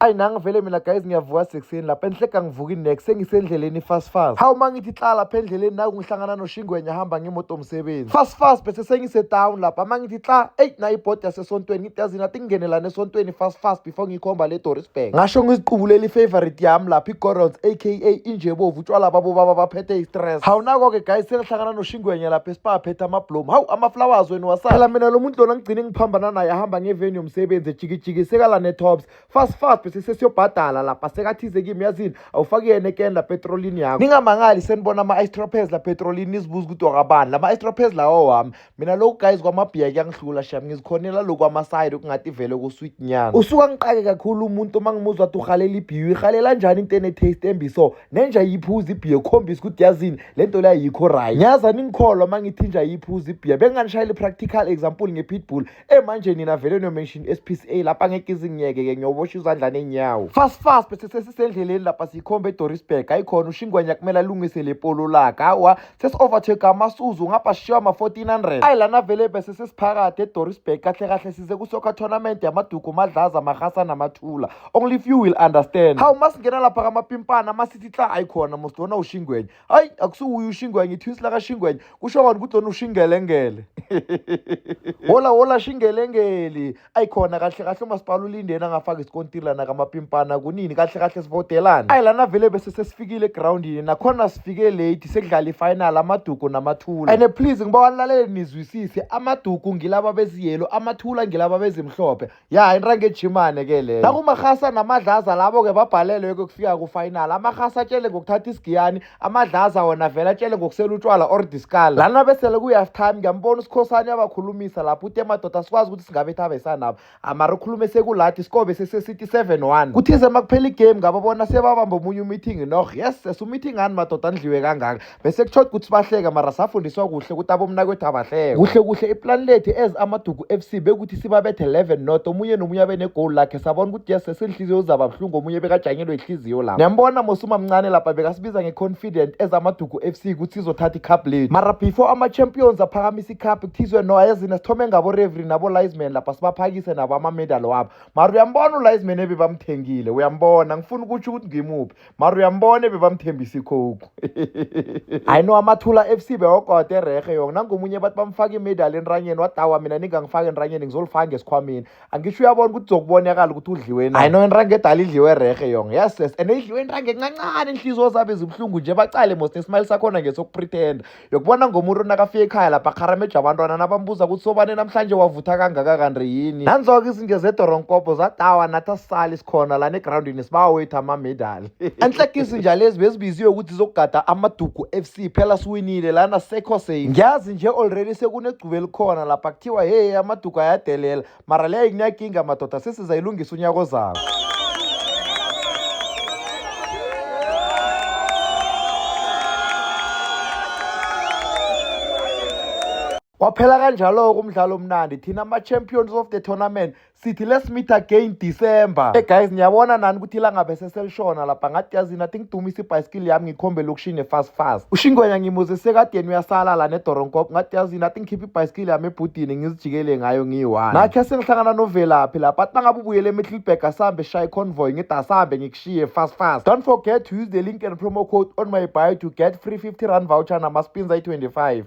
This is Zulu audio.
Ayi nangi vele mina guys, ngiyavuka sekuseni lapha enhleka, ngivuka inex sengisendleleni fast fast. Hawu, uma ngithi hla lapha endleleni, naku ngihlangana noShingwenya ahamba ngemoto umsebenzi fast fast, bese sengise-town lapha. Uma ngithi hla, eyi, nayo ibhodi yasesontweni. Ngithi yazini, athi ngingenelane esontweni fast fast before ngikhomba le Dorisburg. Ngasho ngiziqubulela i-favorite yami lapha, i-Gordons aka injebovu, utshwala babo baba baphethe i-stress. Hawu, nako-ke guys, sengihlangana noShingwenya lapha eSpar, aphethe amabloom. Hawu, ama-flowers wena wasala. Phela mina lo muntu lona ngigcine ngiphambana naye ahamba ngeveni yomsebenzi, ejikijiki sekala ne-tops fast fast, bese sesiyobhadala lapha. Sekathize kimi, yazini, awufaki yena ekeni lapha etrolini yakho. Ningamangali senibona ama-ice tropez lapha etrolini, nizibuza ukuthi wakabani lama-ice tropez lawo. Wami mina lokhu guys kwamabhiya kuyangihlula sham, ngizikhonela lokhu ama-side okungathi vele ku-sweet nyana. Usuka ngiqake kakhulu umuntu uma ngimuzwa athi uhalela ibhiya. Uyihalela njani into ene-taste embi? So nenja yiphuza ibhiya, ukhombisa ukuthi yazini le nto leyo ayikho right. Ngiyaza ningikholwa uma ngithi inja yiphuza ibhiya. Benginganishayela i-practical example nge-pitbull manje nina vele niyo-mention SPCA lapha, angeke izingiyeke-ke, ngiyoboshwa izandla neenyawo fast fast. Bese sesisendleleni lapha, siyikhomba eDorisburg. Ayikhona uShingwenya, kumele alungise le polo lakhe. Awa, sesi-overtake amasuzu ngapha, sishiwa ama-1400. Ayi lana vele bese sesiphakathi eDorisburg. Kahle kahle size ku-soccer tournament yamadugu, madlaza, mahasa namathula. Only few will understand. Hawu, masingena lapha kamapimpana, masithi hla, ayikhona mos lona uShingwenya. Hayi, akusuwuye uShingwenya, i-twins lakaShingwenya. Kusho kona ukuthi lona ushingelengele. Hola hola shingelengeli. Ayikhona kahle kahle umasipala ulindeni angafaka isikontiri lana kamapimpana kunini? Kahle kahle sivotelana. Ayi lana vele bese sesifikile egrawundini, nakhona sifike late, sekudlala i-final, amadugu namathula. And please ngiba nilalele nizwisise, amadugu ngilaba beziyelo, amathula ngilaba bezimhlophe. Ya, inrange ejimane ke leyo. Nakumahasa namadlaza labo-ke babhalelwe kufika ku-final. Amahasa atshele ngokuthatha isigiyani, amadlaza wona vele atshele ngokusela utshwala or diskala. Lana besele kuyi-half time, ngiyambona usikhosane uyabakhulumisa lapho, uthi madoda, sikwazi ukuthi singabetha abesanabo amara ukhulume sekulathi sikobe sesesithi 7-1. Kuthize makuphela igame, ngababona sebabamba omunye umeeting. Noh, yes, sesumeeting ani madoda, andliwe kangaka? Bese kutsho ukuthi bahleka, mara safundiswa kuhle ukuthi abomnakwethu abahlekwa kuhle kuhle. Iplan lethu as Amadugu FC bekuthi sibabethe 11 not, omunye nomunye abe negoli lakhe. Sabona ukuthi yes, sesenhliziyo zaba buhlungu, omunye bekajanyelwe ihliziyo lapho. Niyambona mosuma mncane lapha, bekasibiza nge-confident as Amadugu FC ukuthi sizothatha icup lethu. Mara before ama-champions aphakamisa icup, kuthizwe no, ayazina sithome ngabo-referee nabo-linesman lapha, sibaphakise nabo ama-medal wabo. Mara uyambona ulinesman ebebamthengile, uyambona, ngifuna ukutsho ukuthi ngimuphi, mara uyambona ebebamthembisa icoke. Hayi no, Amathula FC bewogode rehe yona. Nangomunye bathi bamfaka imedal enranyeni, wadawa, mina ningangifaka enranyeni, ngizolifaka ngesikhwameni. Angisho uyabona ukuthi zokubonakala ukuthi udliwe na. Hayi no, inrange edala idliwe rehe yona. Yes yes, and idliwe inrange encancane, inhliziyo zabe zibuhlungu nje. Bacale mos nesmile sakhona ngesokupretenda. Yokubona ngomuntu nakafika ekhaya lapha kharameja abantwana, nabambuza ukuthi sobane namhlanje wavutha kangaka kanti yini. Nanzoke izinto zedoronkopho zadawa, nathi asisali sikhona lana egrawundini, sibawethu amamedali. Enhleke izinja lezi bezibiziwe ukuthi zokugada Amadugu FC, phela siwinile lana, sekho safe. Ngiyazi nje already sekunegcubu elikhona lapha, kuthiwa hey, amadugu ayadelela, mara leyo inyakinga madoda, sesizayilungisa unyaka ozako. Waphela kanjalo-ke umdlalo omnandi. Thina ama-champions of the tournament sithi let's meet again December. Hey guys, niyabona nani ukuthi ilanga bese selishona lapha. Ngathi yazini, athi ngidumisa ibhayisikili yami, ngikhombe elokishini fast fast. UShingwenya ngimuze sekadeni uyasala la nedoronkop. Ngathi yazini, athi ngikhiphe ibhayisikili yami ebhudini, ngizijikele ngayo ngiyi-one. Nakhe sengihlangana noVelaphi lapha, athi mangabe ubuyele eMiddelburg asambe sishaye iconvoy. Ngithi asambe, ngikushiye fast fast. Don't forget to use the link and promo code on my bio to get free R50 voucher nama-spins ayi-25.